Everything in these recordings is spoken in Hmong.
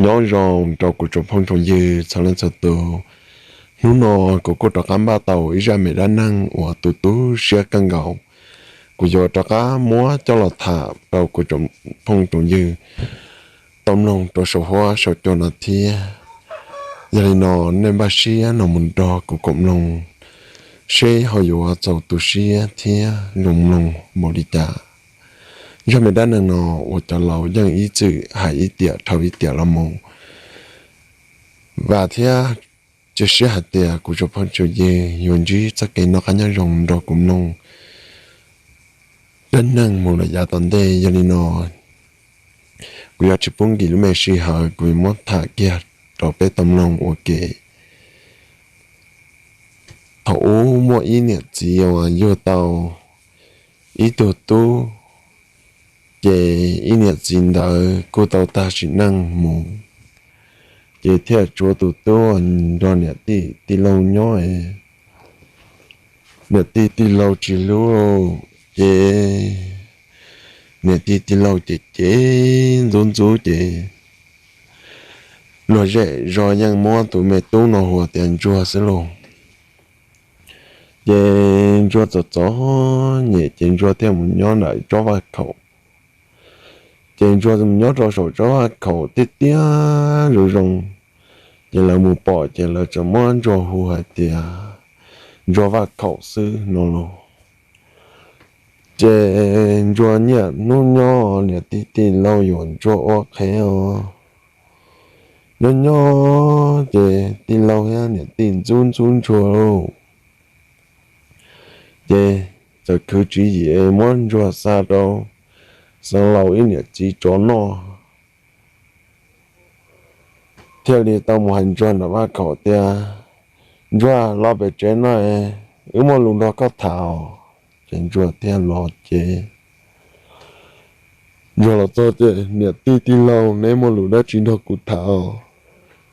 Nyob zoo rau kuv tsoom phooj tsoom ywg txhua leej txhua tus. Hnub no kuv kuj rov qab npaj tau ib zaj me dab neeg uas tu tu siab kawg nkaus. Kuv yuav rov qab muab coj los tham rau kuv tsoom phooj tsoom ywg tau mloog rau saum huab saum cua no thiab. Yog li no, nej npaj siab no mus nrog kuv koom mloog seb ho yuav txaus tu siab thiab zoo mloog npaum li cas. Zaj me dab neeg no uas cov laus yeej ib txwm hais ib tiam dhau ib tiam los mus. Vam thiab cia siab hais tias kuv tsoom phooj tsoom ywg yuav ntsib txoj kev noj qab nyob zoo nrog kuv mloog dab neeg mus lawm yav tom ntej. Yog li no, kuv yuav tsis pub nkim lub me sij hawm, kuv yuav muab tham kiag rau peb tau mloog ua ke. Thaum ub muaj ib niam txiv uas yug tau ib tug tub, ces ib niam txiv ntawd kuj tau tag sim neej mus, ces thiaj tshuav tus tub nrog niam tij tij laug nyob. Niam tij tij laug tsis hlub, ces niam tij tij laug ces cem ntxub ntxub ces luag zej zog yeej muab tus me tub no hu tias Ntsuag xwb lauj. Ces Ntsuag txom txom nyem ces Ntsuag thiaj mus nyob ntawm tsob vaj khaum. Ces Ntsuag mus nyob rau saum tsob vaj khaum tiaj tiaj zoo zoo, ces lawv mus pom ces lawv txawm muab Ntsuag hu hais tias Ntsuag vaj khaum xwb no los. Ces Ntsuag niaj hnub nyob niam tij tij laug yuam Ntsuag ua qhev os. Nyob nyob ces tij laug thiab niam tij ntxub ntxub Ntsuag lauj. Ces txawm khwv tswv yim muab Ntsuag xa rau Xeev Laus ib niam txiv tsov noj. Thiaj li tau mus hais Ntsuag nram vaj khaum tias, Ntsuag, los pem tsev no, wb muaj lus nrog koj tham os. Ces Ntsuag thiaj los ces Ntsuag los txog ces, Niam tij tij laug, neb muaj lus dab tsi nrog kuv tham os?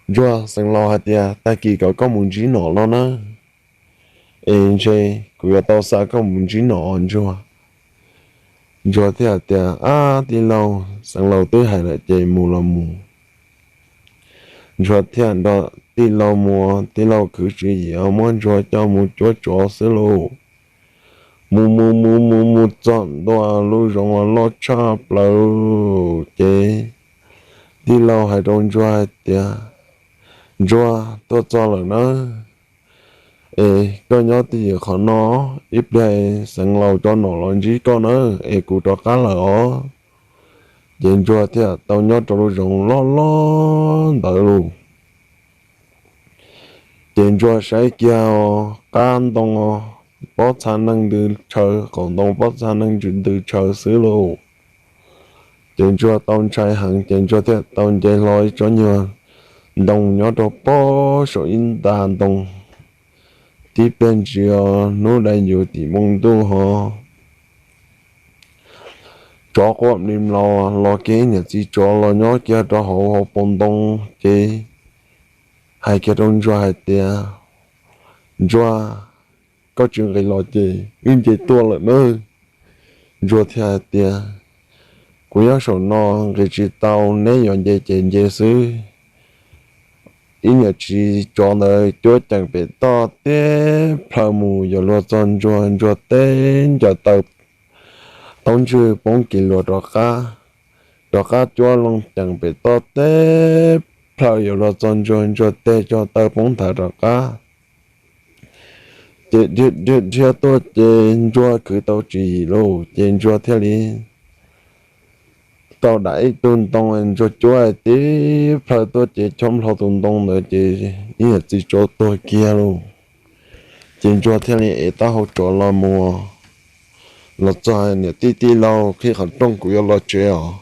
Ntsuag, Xeev Laus hais tias tag kis kom koj mus ntsib nom no nawb, es ntshe kuv yuav tau xa koj mus ntsib nom os Ntsuag. Ntsuag thiaj hais tias, Ab tij laug, Xeev Laus twb hais lawm ces mus los mus. Ntsuag thiaj nrog tij laug mus, tij laug khwv tswv yim muab Ntsuag coj mus cuab tsov xwb lauj. Mus mus mus mus mus txog ntua lub zoov uas loj tshaj plaws ces tij laug hais rau Ntsuag hais tias, Ntsuag, tuaj txog lawm nawb, es koj nyob twj ywm qhov no, ib pliag Xeev Laus cov nom los ntsib koj nawb, es kuv rov qab lawm os. Ces Ntsuag thiaj tau nyob rau lub zoov loj loj ntawd lauj. Ces Ntsuag saib kiag qab ntoo, pob txha neeg ntws tshaw, qaum ntoo pob txha neeg ntws tshaw xwb lauj. Ces Ntsuag tau ntshai heev ces Ntsuag thiaj tau nce hlo ib tsob nyuag ntoo nyob rau pob saum ib nta ntoo, tib pliag ntsis os hnub dai yus tim npoo ntuj ho tsov quaj mli mlaus los kiag ib niam txiv tsov los nyob kiag rau hauv hauv paus ntoo ces hais kiag rau Ntsuag hais tias, Ntsuag, koj tsis nqis los ces wb nce tuaj lawm nawb. Ntsuag thiaj hais tias, Kuv nyob saum no nqis tsis tau, neb yuav nce ces nce xwb. Ib niam txiv tsov ntawd cuab ceem pem toj teb plhaw mus yuav luag txog Ntsuag, Ntsuag teb ncaws taw taub ntswg poob kis luas rov qab, rov qab cuab loo ceem pem toj teb plhaw yuav luag txog Ntsuag, Ntsuag teg cog taw poob nthav rov qab. Ces dhia dhia tuaj ces Ntsuag khwv tau tswv yim lauj ces Ntsuag thiaj li tau dam ib tug ntoo, Ntsuag cuab tib plhaw tuaj ces chob nplho tus ntoo ntawd ces ib niam txiv tsov tuag kiag lauj. Ces Ntsuag thiaj li ev taub hau tsov los mus, los txog, Niam tij tij laug, qhib qhov rooj, kuv yuav los tsev os.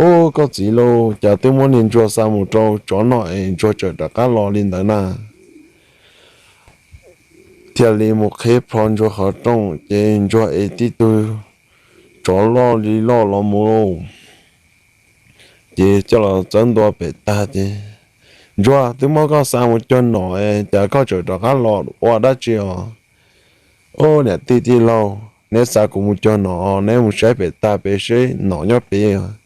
Ub, koj txiv lauj, cas twb muab niag Ntsuag xa mus rau tsov noj es Ntsuag tseem rov qab los li ntawd na? Thiaj li mus qhib plho Ntsuag qhov rooj ces Ntsuag ev tib tug tsov loj li loj los mus lauj. Ces coj los txawb ntua pem tag ces, Ntsuag, twb muab koj xa mus cuag nom es cas koj tseem rov qab los ua dab tsi os? Ub, niam tij tij laug, neb xa kuv mus cuag nom, neb mus saib pem tag pem seb nom nyob pem.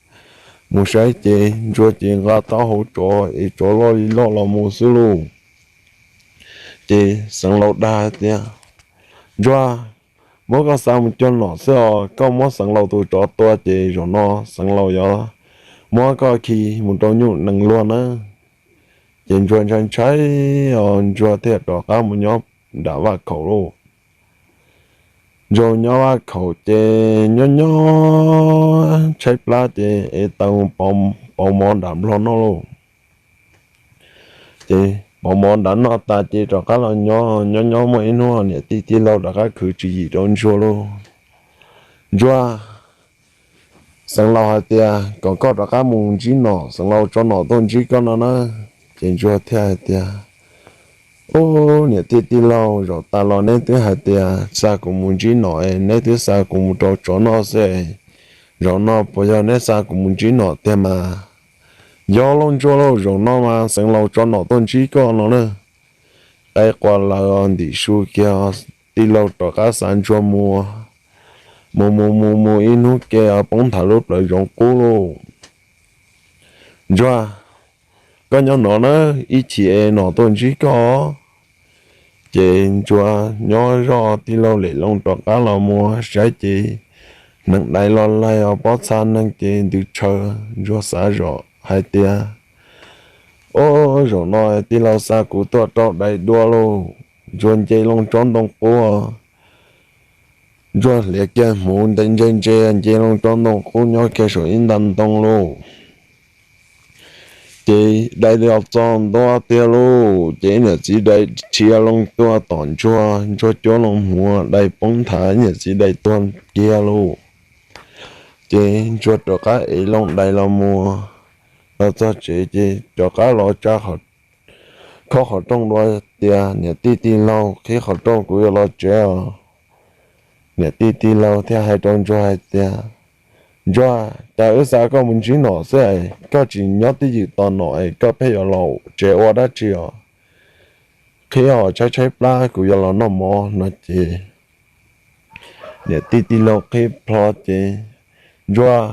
mus saib ces Ntsuag ces nqa taub hau tsov es tsov loj li loj los mus xwb lauj. Ces Xeev Laus dag tias, Ntsuag, muab koj xa mus cuag nom xwb os, koj muab Xeev Laus tus tsov tua ces zaum no Xeev Laus yuav muab koj khi mus rau nyuj nees luag nawb. Ces Ntsuag ntshai ntshai os Ntsuag thiaj rov qab mus nyob nram vaj khaum lauj. Ntsuag nyob vaj khaum ces nyob nyob tshaib plab ces es tau pauv mov nram nplog noj lauj. Ces pauv mov nram noj tas ces rov qab los nyob nyob nyob muaj ib hnub niam tij tij laug rov qab khwv tswv yim rau Ntsuag lauj. Ntsuag, Xeev Laus hais tias kom koj rov qab mus ntsib nom, Xeev Laus tso nom tuaj ntsib koj no na. Ces Ntsuag thiaj hais tias, Ub, niam tij tij laug, zaum tas los neb twb hais tias xa kuv mus ntsib nom es neb twb xa kuv mus rau tsov noj xwb es, zaum no puas yog neb xa kuv mus ntsib nom tiag mas? Yog lauj Ntsuag lauj, zaum no mas Xeev Laus tso nom tuaj ntsib koj no na. Qaib qua lawv ntim su kiag, tij laug rov qab xa Ntsuag mus, mus mus mus mus ib hnub ke poob nthav lub plawv zoov qub lauj. Ntsuag, koj nyob no na, ib chim es nom tuaj ntsib koj. Ces Ntsuag nyob zoj tij laug lem loo rov qab los mus saib ces hneev dai los laig os, pob txha neeg ces ntws tshaw. Ntsuag xav zoj hais tias, Ob, zaum no tij laug xa kuv tuaj rau dais dua lauj. Ntsuag nce loo tsob ntoo qub, Ntsuag hliav kiag hmuv ntse ntse, nce loo tsob ntoo qub nyob kiag saum ib nta ntoo lauj. Ces dais los txog ntua tiag lauj, ces niam txiv dais dhia loo tuaj tom Ntsuag, Ntsuag cuab loo hmuv, dais poob nthav, niam txiv dais tuag kiag lauj. Ces Ntsuag rov qab ev loo dais los mus, los txog tsev ces rov qab los tsa khob qhov rooj dua tias, Niam tij tij laug, qhib qhov rooj kuv yuav los tsev os. Niam tij tij laug thiaj hais rau Ntsuag hais tias, Ntsuag, cas wb xa koj mus ntsib nom xwb es koj tsis nyob twj ywm tos nom es koj pheej yuav los tsev ua dab tsi os? Qhib os, tshaib tshaib plab kuv yuav los noj mov no ces niam tij tij laug qhib plho ces, Ntsuag,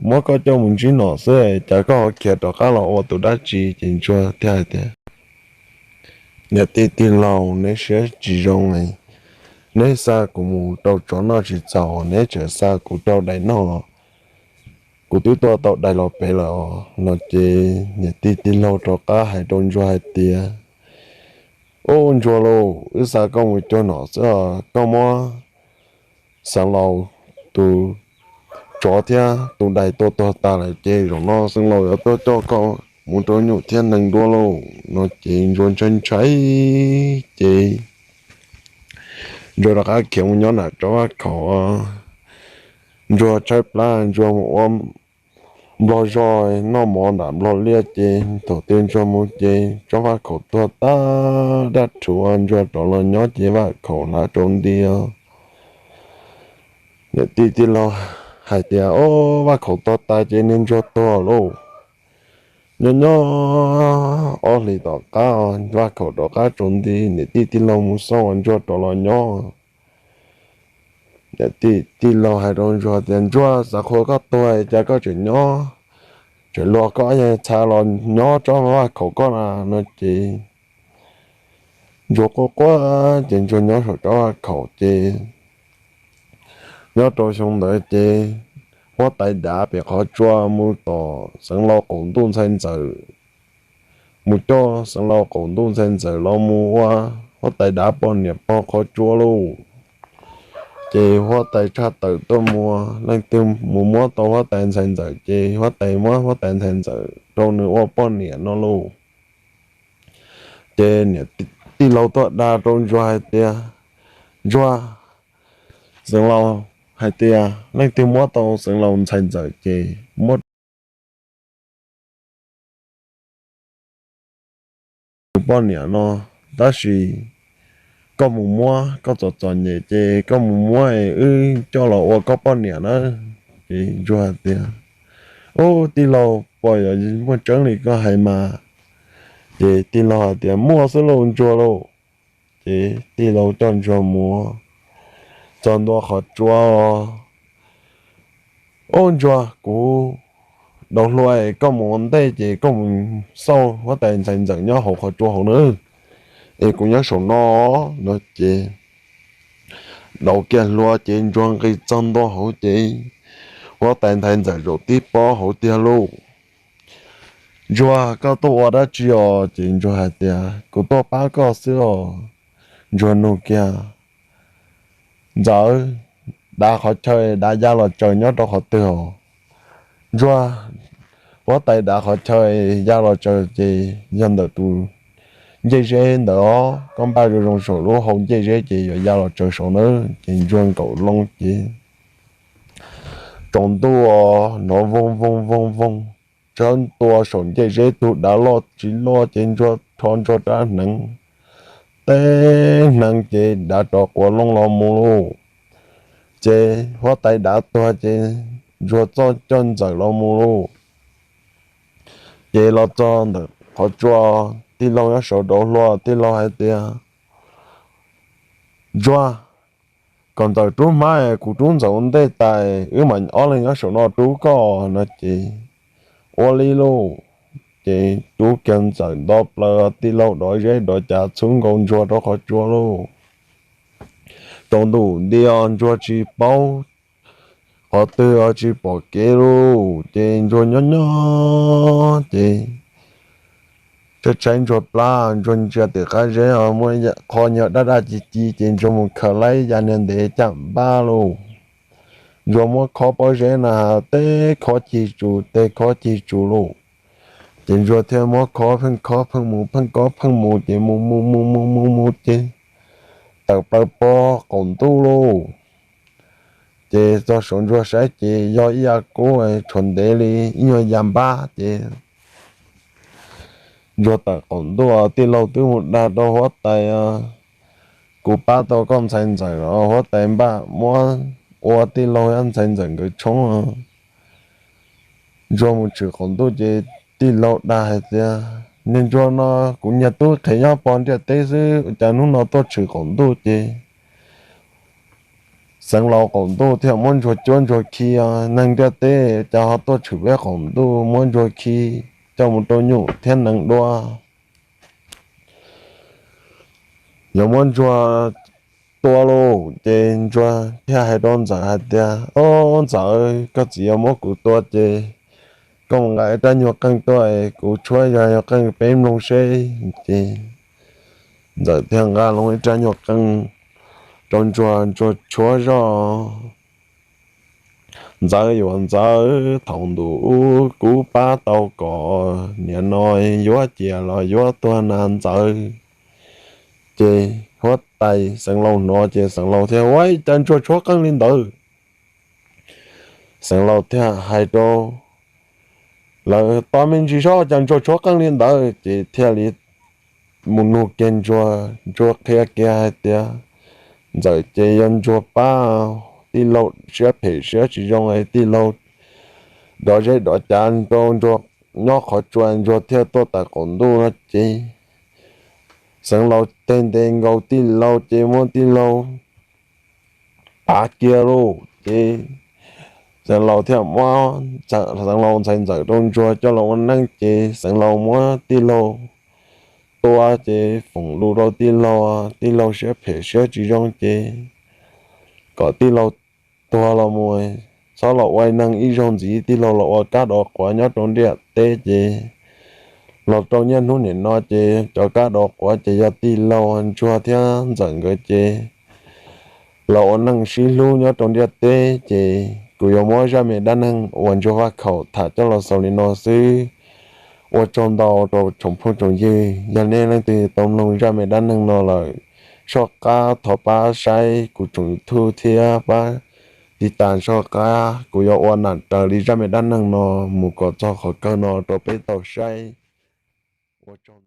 muab koj coj mus ntsib nom xwb es cas koj ho khiav rov qab los ua tus dab tsi? Ces Ntsuag thiaj hais tias, Niam tij tij laug, neb siab tsis zoo es neb xa kuv mus rau tsov noj tsis txaus, neb tseem xa kuv rau dais noj, kuv twb tua tau dais los pem lawm os no ces niam tij tij laug rov qab hais rau Ntsuag hais tias, Ub Ntsuag lauj, wb xa koj mus cuag nom xwb os, koj muab Xeev Laus tus tsov thiab tus dais tua tuag tas lawm ces zaum no Xeev Laus yuav tuaj coj koj mus rau nyuj thiab nees dua lauj no ces Ntsuag ntshai ntshai ces Ntsuag rov qab khiav mus nyob nram tsob vaj khaum. Ntsuag tshaib plab, Ntsuag mus ua nplog zog noj mov nram nplog liaj ces thaum twg Ntsuag mus ces tsob vaj khaum tuag tag dab rhuv, Ntsuag rov los nyob ces vaj khaum hlav rau nti. Niam tij tij laug hais tias, Ob, vaj khaum tuag tas ces niag Ntsuag tuag lauj. Nyob nyob ob hlis tom qab vaj khaum rov qab tsaus nti, niam tij tij laug mus xauj Ntsuag rov los nyob. Niam tij tij laug hais rau Ntsuag tias, Ntsuag, xav qhua koj tuag cas koj tseem nyob, tseem luag koj yog txha los nyob tsob vaj khaum koj na no ces Ntsuag quaj quaj ces Ntsuag nyob saum tsob vaj khaum ces nyob rau xyoo ntawd ces huab tais dav pem qhov tsua mus tom Xeev Laus qaum ntuj ntxhais ntxawm, mus coj Xeev Laus qaum ntuj ntxhais ntxawm los mus ua huab tais dav poj niam pog qhov tsua lauj. Ces huab tais tshaj tawm tuaj mus, leej twg mus muab tau huab tais ntxhais ntxawm ces huab tais muab huab tais ntxhais ntxawm rau nws ua poj niam no lauj. Ces niam tij laug tuaj dag rau Ntsuag hais tias, Ntsuag, Xeev Laus hais tias leej twg muab tau Xeev Laus ntxhais ntxawm ces muab tus poj niam no, tab sis koj mus muab, koj txom txom nyem ces koj mus muab es wb coj los ua koj poj niam na. Ces Ntsuag hais tias, Ub, tij laug, puas yuav muaj tseeb li koj hais mas? Ces tij laug hais tias, Muaj xwb lauj Ntsuag lauj. Ces tij laug coj Ntsuag mus txog ntua qhov tsua. Ub Ntsuag, kuv Daus hlua, koj mus ua ntej ces koj mus xauj huab tais ntxhais ntxawm nyob hauv qhov tsua hauv na, es kuv nyob saum no. No ces daus kiag hlua ces ntsuag nqis txog ntua hauv ces huab tais ntxhais ntxawm zaum tib pob hauv tiag lauj. Ntsuag, koj tuaj ua dab tsi os? Ces ntsuag hais tias, kuv tuaj pab koj xwb os. Ntsuag nug kiag, ntxawm, dav qhov chaw dav ya los tsaws nyob rau qhov twg os? Ntsuag, huab tais dav qhov chaw ya los tsaws ces yog ntawm tus ncej zeb ntawd os, koj npaj zoo zoo saum lub hau ncej zeb ces yuav ya los tsaws saud nawb. Ces ntsuag nkaum loo ces tsaus ntuj os, hnov voog voog voog voog, tshawb ntua saum ncej zeb, tus dav loj tsis loj ces ntsuag rho ntsuag rab hneev, teb hneev ces dav rov quas loo los mus lauj. Ces huab tais dav tuag ces ntsuag txoj coj ntxawm los mus lauj. Ces los txog ntawm qhov tsua, tij laug nyob saud daus hlua, tij laug hais tias, ntsuag, kom ntxawm rub hmab, kuv rub ntxawm ua ntej tas, wb mam ob leeg nyob saum no rub koj. No ces ua li lauj. Ces rub kiag ntxawm nto plaws, tij laug dov zeb dov cav txhub nkaus ntsuag rau qhov tsua lauj. Tsaus ntuj nti os, ntsuag tsis paub qhov twg os, tsis pom kev lauj. Ces ntsuag nyob nyob ces tshaib tshaib ntsuag plab, ntsuag ntsia tim qab zeb os, muaj qho nyuag daj daj ci ci ces ntsuag mus khaws laib ya niag ntev caj npab lauj. Ntsuag muab khob pob zeb na, teb khob cig tsuv, teb khob cig tsuv lauj. Ces ntsuag thiaj muab khob pheej khob pheej mus, pheej khob pheej mus ces mus mus mus mus mus mus ces tawm plaws pog qaum ntuj lauj. Ces txog saum ntsuag saib ces yog ib yam kub tshuav ntev li ib nyuag ya npab ces ntsuag tawm qaum ntuj, tij laug twb mus dag rau huab tais, kuv pab tau koj ntxhais ntxawm los huab tais npaj muab ua tij laug ntxhais ntxawm nkawd tshoob. Ntsuag mus tshwm qaum ntuj ces tij laug dag hais tias, niag ntsuag no, kuv niag tub qhev nyob pog ntiaj teb xwb, cas hnub no tuaj tshwm qaum ntuj ces xeev laus qaum ntuj thiaj muab ntsuag cuab ntsuag khi. Neeg ntiaj teb cas ho tuaj tshwm peb qaum ntuj, muab ntsuag khi coj mus rau nyuj thiab nees dua, yuav muab ntsuag tua lauj. Ces ntsuag thiaj hais rau ntxawm hais tias, ob ntxawm, koj txiv yuav muab kuv tua ces koj mus nqa ib rab nyuag qeej tuaj, kuv tshuab ib nyuag qeej peb mloog seb. Ces ntxawm thiaj nqa loo ib rab nyuag qeej rau ntsuag, ntsuag tshuab zoj. Ntxawm yuav ntxawm, thaum ntuj ub kuv pab tau kom niam no yuav ciam los yuav tuag na ntxawm. Ces huab tais xeev laus hnov ces xeev laus thiaj, ua cas ntsuag tshuab qeej li ntawd? Xeev laus thiaj hais rau lawv, tos me ntsis sob, cas ntsuag tshuab qeej li ntawd? Ces thiaj li mus nug kiag ntsuag, ntsuag qhia kiag hais tias, ntxawm ces yog ntsuag pab tij laug siab phem siab tsis zoo, tij laug dov zeb dov cav rau ntsuag nyob qhov tsua, ntsuag thiaj tuaj tawm qaum ntuj no ces xeev laus teg ntes nkaus tij laug ces muab tij laug pav kiag lauj. Ces xeev laus thiaj muab, xeev laus ntxhais ntxawm rau ntsuag coj los ua neej ces xeev laus muab tij laug tua ces foom lus rau tij laug, tij laug siab phem siab tsis zoo ces kom tij laug tuag los mus, txhob los ua neeg ib zaug ntxiv, tij laug los ua kab dov quav nyob rau ntiaj teb ces los rau niaj hnub nim no ces cov kab dov quav ces yog tij laug, ntsuag thiab ntxawm nkawd ces los ua neej sib hlub nyob rau ntiaj teb. Ces kuv yuav muab zaj me dab neeg uas ntsuag vaj khaum tham coj los xaus li no xwb. Ua tsaug ntau rau tsoom phooj tsoom ywg, yog nej leej twg tau mloog zaj me dab neeg no lawm, soj qab thov pab saib kuv tsoom YouTube thiab pab tiv tas soj qab, kuv yuav ua nam raws li zaj me dab neeg no mus kom txog qhov kawg no rau peb tau saib. Ua tsaug.